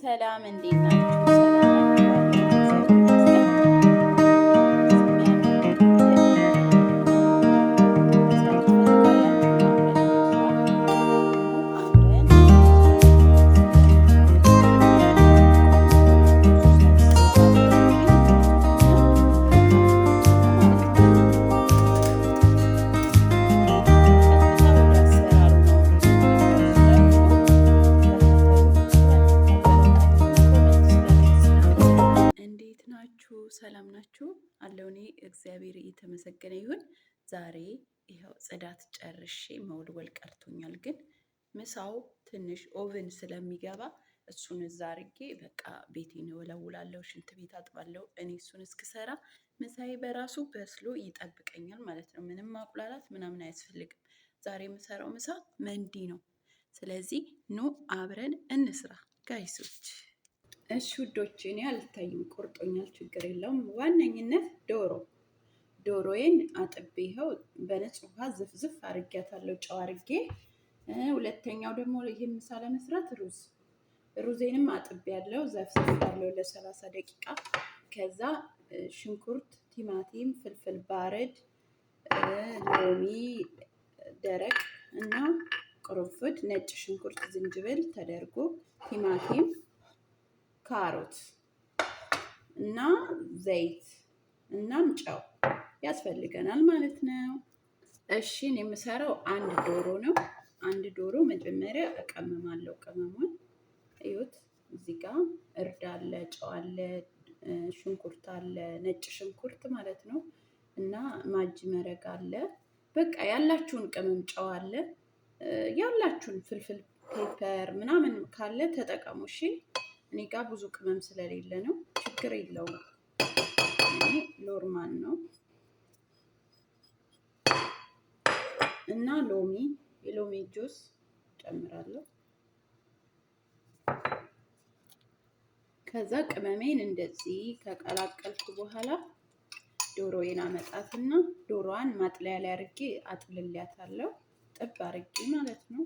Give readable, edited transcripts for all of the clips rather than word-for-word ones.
ሰላም እንዴት ናችሁ? ሰላም ናችሁ? እንዴት ናችሁ? ሰላም ናችሁ? አለው እኔ እግዚአብሔር እየተመሰገነ ይሁን። ዛሬ ይኸው ጽዳት ጨርሼ መወልወል ቀርቶኛል፣ ግን ምሳው ትንሽ oven ስለሚገባ እሱን እዛ አርጌ በቃ ቤቴን እወለውላለሁ፣ ሽንት ቤት አጥባለሁ። እኔ እሱን እስክሰራ ምሳዬ በራሱ በስሎ ይጠብቀኛል ማለት ነው። ምንም ማቁላላት ምናምን አያስፈልግም። ዛሬ የምሰራው ምሳ መንዲ ነው። ስለዚህ ኑ አብረን እንስራ guys ኦች። እሺ ውዶች፣ እኔ አልታይም፣ ቆርጦኛል፣ ችግር የለውም። ዋነኝነት ዶሮ ዶሮዬን አጥቤ ይኸው በንጹህ ውሃ ዝፍዝፍ አርጊያታለሁ፣ ጨው አርጌ። ሁለተኛው ደግሞ ይሄን ምሳ ለመስራት ሩዝ ሩዜንም አጥቤ ያለው ዘፍዝፍ ያለው ለ30 ደቂቃ። ከዛ ሽንኩርት፣ ቲማቲም፣ فلفل بارد፣ ሎሚ ደረቅ እና ቅርንፉድ፣ ነጭ ሽንኩርት፣ ዝንጅብል ተደርጎ ቲማቲም፣ ካሮት እና ዘይት እናም ጨው ያስፈልገናል ማለት ነው። እሺ የምሰራው አንድ ዶሮ ነው። አንድ ዶሮ መጀመሪያ እቀምማለሁ። ቅመሙን እዩት። እዚህ ጋር እርድ አለ፣ ጨው አለ፣ ሽንኩርት አለ፣ ነጭ ሽንኩርት ማለት ነው እና ማጅ መረግ አለ። በቃ ያላችሁን ቅመም፣ ጨው አለ፣ ያላችሁን فلفل pepper ምናምን ካለ ተጠቀሙ። እሺ እኔ ጋር ብዙ ቅመም ስለሌለ ነው፣ ችግር የለውም። እኔ normal ነው እና ሎሚ የሎሚ ጁስ ጨምራለሁ። ከዛ ቅመሜን እንደዚህ ከቀላቀልኩ በኋላ ዶሮዬን አመጣትና ዶሮዋን ማጥለያ ላይ አድርጌ አጥልልያታለሁ። ጥብ አድርጌ ማለት ነው።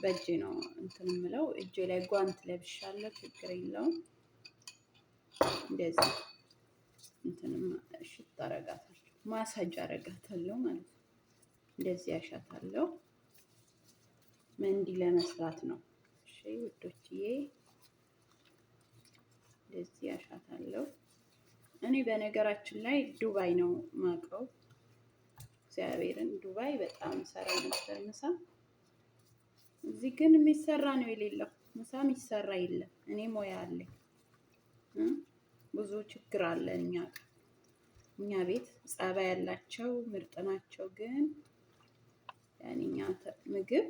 በእጄ ነው እንትን የምለው። እጄ ላይ ጓንት ለብሻለሁ፣ ችግር የለውም። እንደዚህ እንትንም እሽት አረጋታለሁ፣ ማሳጅ አረጋታለሁ ማለት ነው። እንደዚህ ያሻታለሁ። መንዲ ለመስራት ነው። እሺ ውዶችዬ፣ እንደዚህ ያሻታለሁ። እኔ በነገራችን ላይ ዱባይ ነው ማቀው። እግዚአብሔርን ዱባይ በጣም ሰራ ነበር ምሳ። እዚህ ግን የሚሰራ ነው የሌለው፣ ምሳ የሚሰራ የለም። እኔ ሙያ አለኝ። ብዙ ችግር አለ እኛ ቤት ጸባይ ያላቸው ምርጥ ናቸው። ግን ያኔ እኛ ምግብ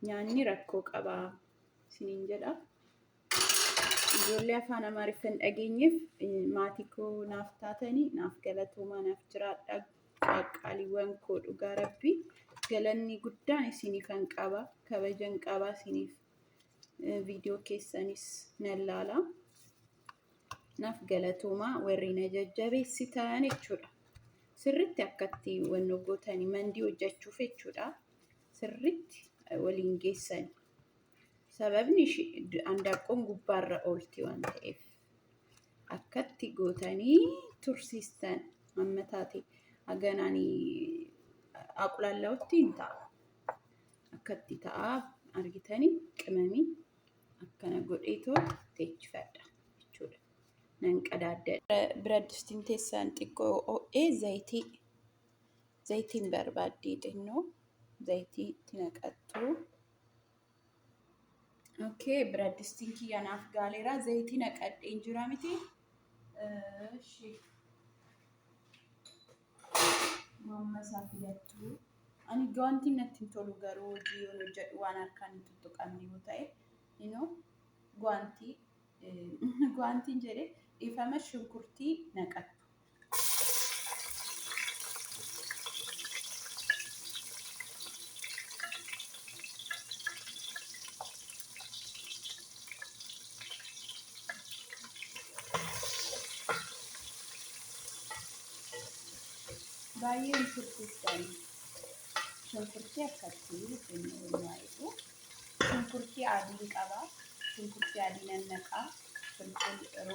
nyaanni rakkoo qaba isiniin jedha. Ijoollee afaan Amaariffaa hin dhageenyeef maatii koo naaf taatanii naaf galatoomaa, naaf jiraadhaa, qaqqaaliiwwan koo. Dhugaa rabbii galanni guddaan isiniifan qaba, kabajan qaba isiniif. Viidiyoo keessanis nan laala. Naaf galatoomaa warri na jajjabeessitan jechuudha. Sirritti akkatti wanno gootanii mandii hojjechuuf jechuudha. Sirritti waliin geessani. Sababni handaaqqoon gubbaarra oolti waan ta'eef. Akkatti gootanii tursiistan amma taate haganaan aqulallaa'utti hin ta'a. Akkatti ta'a argitanii qimamii akkana godheetoo teechifadha jechuudha. Nan qadaadda. ብረት teessan xiqqoo ho'ee zayitii zayitiin barbaaddee xinnoo zayitii itti naqattu. Okay, ብረት distiin kiyya naaf gaaleera. Zayitii naqadheen jira miti. እሺ Mammasaa filattu. Ani gwantiin natti hin tolu, garuu hojii yoon hojjedhu waan harkaan hin tuttuqamne yoo ta'e inoo gwantii gwantiin jedhee, dhiifama, shunkurtii naqattu. Baay'ee hin tursiistani. Shunkurtii akkatti xinnoo wayitu shunkurtii adii qaba. Shunkurtii adii nan naqaa. Filfil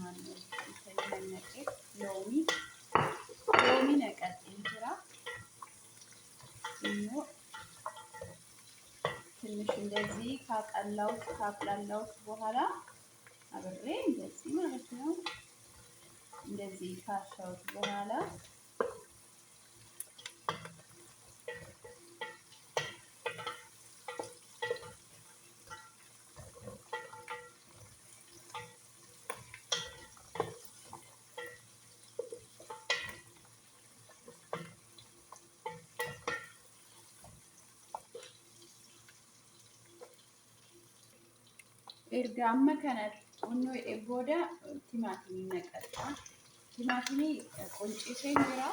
maannoo nan naqee loomii loomii naqadheen jira. Immoo ትንሽ እንደዚህ ካቀላሁት ካቁላላሁት በኋላ አብሬ እንደዚህ ማለት ነው። እንደዚህ ካሻሁት በኋላ erga amma kana onnoo hidhee booda timaatimii naqadha. Timaatimii qunciseen jira.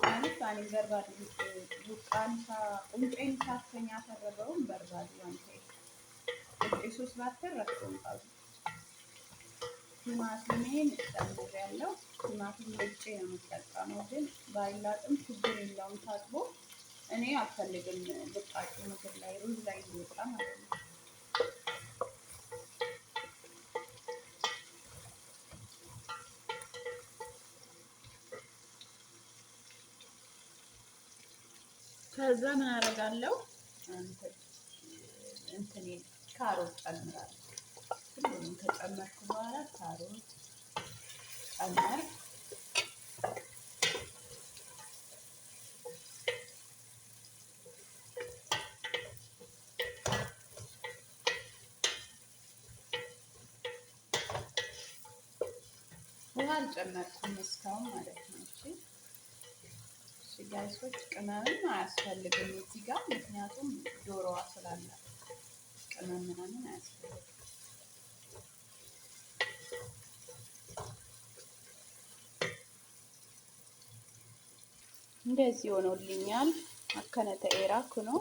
Maaliif ani hin barbaadu, buqqaan isaa qunceen isaa akka nyaatarra bahu hin barbaadu waan ta'eef. Quncisuus baattan rakkoo hin qabu. ቲማቲሜን ጨምሬያለሁ። ቲማቲም ልጬ ነው የምጠቀመው፣ ግን ባይላጥም ችግር የለውም ታጥቦ። እኔ አልፈልግም ልጣጩ ምግብ ላይ ሩዝ ላይ እንዲወጣ ማለት ነው። ከዛ ምን አደርጋለሁ? እንትኔ ካሮት ጨምራለሁ። ሁሉንም ከጨመርኩ በኋላ ካሮት ጨመርኩ። ውሃ አልጨመርኩም እስካሁን ማለት ነው። እሺ እሺ guys ኦች፣ ቅመምም አያስፈልግም እዚህ ጋር፣ ምክንያቱም ዶሮዋ ስላለ ቅመም ምናምን አያስፈልግም። እንደዚህ ሆኖልኛል። Akkana ta'eera kunoo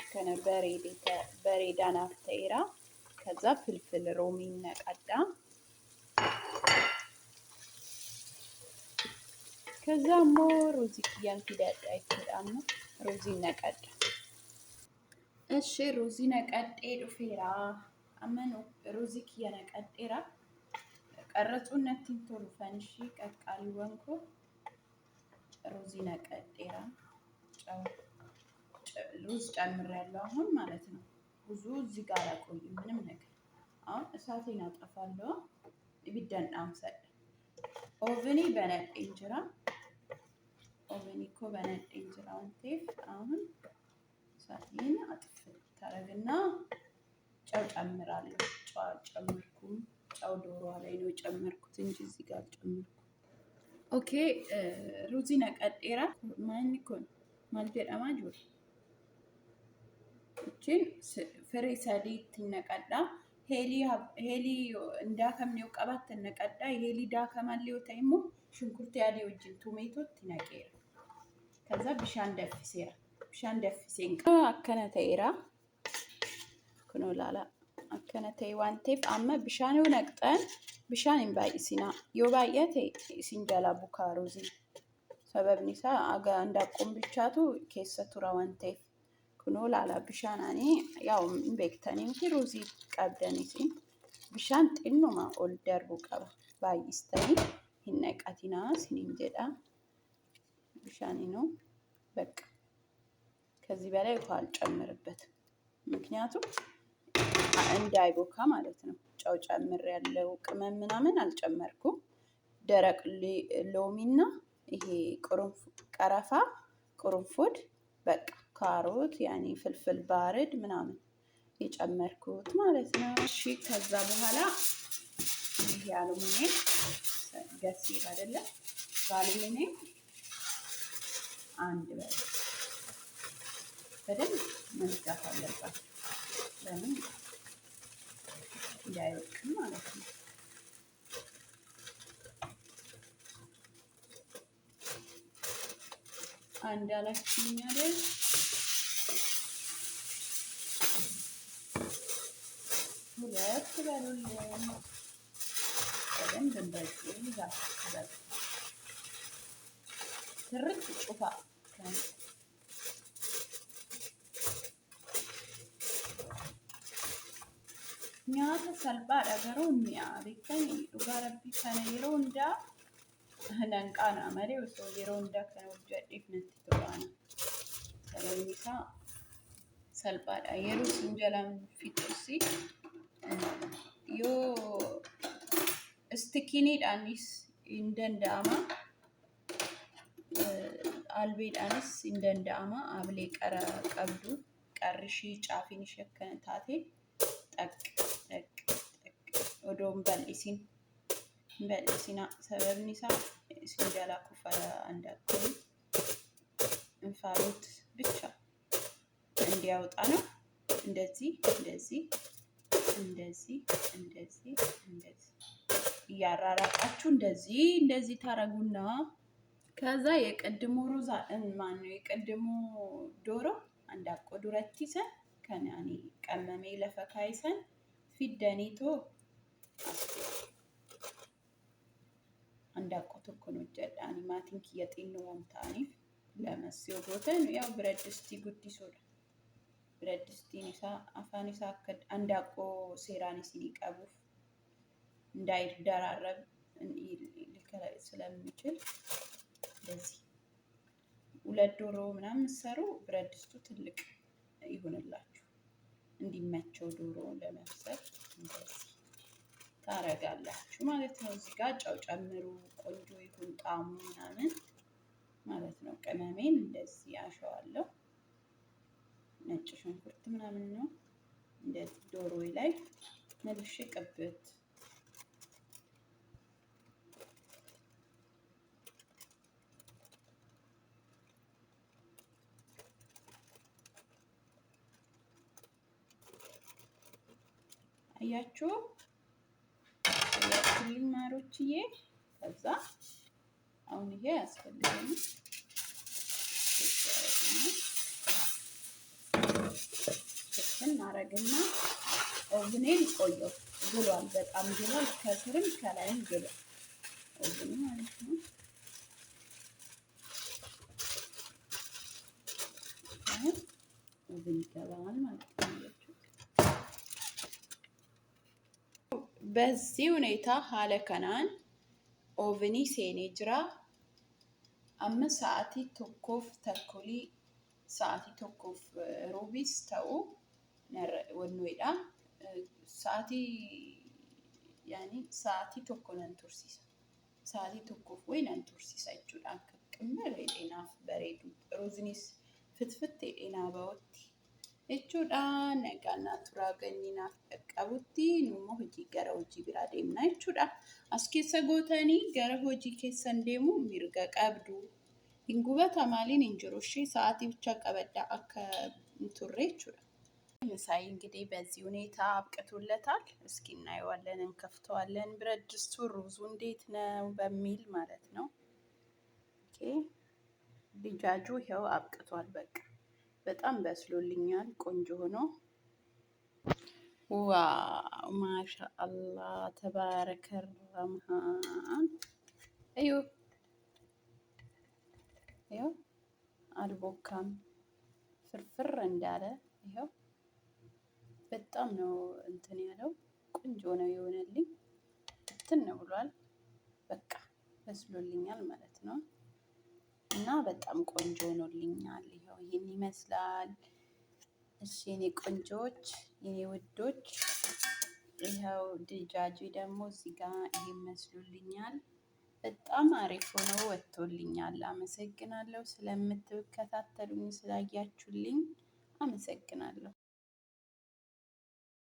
akkana bareedaa naaf ta'eera. ከዛ ፍልፍል roomii naqadha. ከዛ immoo ruuzii kiyyaan fidadha jechuudha. Amma ruuzii naqadha. እሺ ruuzii naqadhee dhufeera. Amma ruuzii kiyya naqadheera. Qarracuun natti hin tolu fanishii qaqqaaliiwwan koo, ruuzii naqadheera. ሩዝ ጨምሬያለሁ አሁን ማለት ነው። ብዙ እዚህ ጋር አላቆይም ምንም ነገር። አሁን እሳቴን አጠፋለሁ። Ibiddan dhaamsadha. Ovenii banadheen jira. Ovenii koo banadheen jira waan ta'eef አሁን እሳቴን አጥፍት ታደርግና ጨው ጨምራለሁ። ጨው አልጨመርኩም። ጨው ዶሮዋ ላይ ነው የጨመርኩት እንጂ እዚህ ጋር አልጨመርኩም። Okay, ruuzii naqadheera. Manni kun maal jedhamaa jiru? Ichiin firii sadiitti naqadha. Heelii hin daakamne yoo qabaatte naqadha. Heelii daakamallee yoo ta'e immoo shunkurtii adii wajjin tumeetootti naqeera. ከዛ bishaan danfiseera. Bishaan danfiseen akkana ta'eera. Kunoo ilaalaa, akkana ta'e waan ta'eef amma bishaan yoo naqxan bishaan hin baay'isinaa. Yoo baay'ate isin jalaa bukaa ruuziin. Sababni isaa aga handaaqqoon bilchaatu keessa tura waan ta'eef. Kunoo ilaalaa, bishaan ani yaa'u hin beektanii miti ruuzii qabdanis. Bishaan xinnuma ol darbuu qaba. Baay'istanii hin naqatinaa isiniin jedha. Bishaaninuu በቃ ከዚህ በላይ ውሃ አልጨምርበትም። ምክንያቱም እንዳይቦካ ማለት ነው። ጨው ጨምሬያለሁ፣ ቅመም ምናምን አልጨመርኩም። ደረቅ ሎሚና ይሄ ቀረፋ፣ ቅርንፉድ፣ በቃ ካሮት ያኔ ፍልፍል ባርድ ምናምን የጨመርኩት ማለት ነው። እሺ ከዛ በኋላ ይሄ አሉሚኒየም ገሲር አይደለም፣ በአሉሚኒየም አንድ በል በደንብ መዝጋት አለባችሁ። ለምን እንዳይወድቅም ማለት ነው። አንድ አላችሁኝ አይደል? ሁለት በሉልን። በደንብ እንደዚህ ይዛችሁ ትርት ጩፋ። Nyaata salphaadha garuu mi'a beektanii dhugaa rabbii kana yeroo hundaa nan qaana'a malee osoo yeroo hundaa kana hojjedheef natti tola. Sababni isaa salphaadha. Yeroo isin jalaan fixus yoo istikiniidhaanis hin danda'ama. Albeedhaanis hin danda'ama. Ablee qara qabdu qarri ishii caafiin ishii akkana taate xaq xaq xaq odoo hin bal'isin hin bal'isinaa. Sababni isaa isin jalaa kufa handaaqqoon እንፋሎት ብቻ እንዲያወጣ ነው። እንደዚህ እንደዚህ እንደዚህ እንደዚህ እንደዚህ እያራራቃችሁ እንደዚህ እንደዚህ ታረጉና ከዛ የቅድሙ ሩዝ ማነው የቅድሙ ዶሮ handaaqqoo duratti san kan ani qammamee lafa kaayisan fiddaniitoo handaaqqoo tokkoon hojjedha. Ani maatiin kiyya xinnoo waan ta'aniif lamas yoo gootan ያው ብረት ድስtii guddisuudha. ብረት distiin isaa afaan isaa akka handaaqqoo seeraan isinii qabuuf እንዳይደራረብ ስለሚችል እንደዚህ ሁለት ዶሮ ምናምን የምትሰሩ ብረት ድስቱ ትልቅ ይሁንላችሁ እንዲመቸው ዶሮ ለመብሰል እንደዚህ ታረጋላችሁ ማለት ነው። እዚህ ጋር ጨው ጨምሩ፣ ቆንጆ ይሁን ጣዕሙ ምናምን ማለት ነው። ቅመሜን እንደዚህ አሸዋለሁ። ነጭ ሽንኩርት ምናምን ነው። እንደዚህ ዶሮዬ ላይ መልሼ ቅብት አያችሁ አያችሁልኝ ማሮችዬ። ከዛ አሁን ይሄ አያስፈልገንም። እናረግና oven ኤን ቆየው ግሏል፣ በጣም ግሏል። ከስርም ከላይም ግሏል oven ኡ ማለት ነው። Oven ይገባል ማለት ነው። በዚህ ሁኔታ haala kanaan ovenii seenee jira. Amma sa'aatii tokkoof takkulii sa'aatii tokkoof ruubis ta'u wannoodha. Sa'aatii yaani sa'aatii tokko nan tursiisa. Sa'aatii tokkoof wayi nan tursiisa jechuudha. Akka qimmir naaf bareedu ruuznis fitfitti jedhee naa bahutti jechuudha. Nagaan naa turaa ganni naaf qaqqabutti nummoo hojii gara hojii biraa deemna jechuudha. As keessa gootanii gara hojii keessan deemu mirga qabdu. Hin gubata maaliin hin jiru ishee sa'aatii ብቻ qabadhaa akka hin turre jechuudha. ምሳዬ እንግዲህ በዚህ ሁኔታ አብቅቶለታል። እስኪ እናየዋለን፣ እንከፍተዋለን። ብረት ድስቱ ሩዙ እንዴት ነው በሚል ማለት ነው። Okay ድጃጁ ይኸው አብቅቷል። በቃ በጣም በስሎልኛል። ቆንጆ ሆኖ wow ማሻ አላህ ተባረከ ረህማን። እዩ ይኸው አልቦካም ፍርፍር እንዳለ ይኸው በጣም ነው እንትን ያለው ቆንጆ ነው የሆነልኝ። እንትን ነው ብሏል። በቃ በስሎልኛል ማለት ነው። እና በጣም ቆንጆ ሆኖልኛል። ይኸው ይህን ይመስላል። እሺ የኔ ቆንጆች፣ የኔ ውዶች፣ ይኸው ድጃጁ ደግሞ እዚህ ጋር ይሄን መስሎልኛል። በጣም አሪፍ ሆኖ ወጥቶልኛል። አመሰግናለሁ ስለምትከታተሉኝ ስላያችሁልኝ አመሰግናለሁ።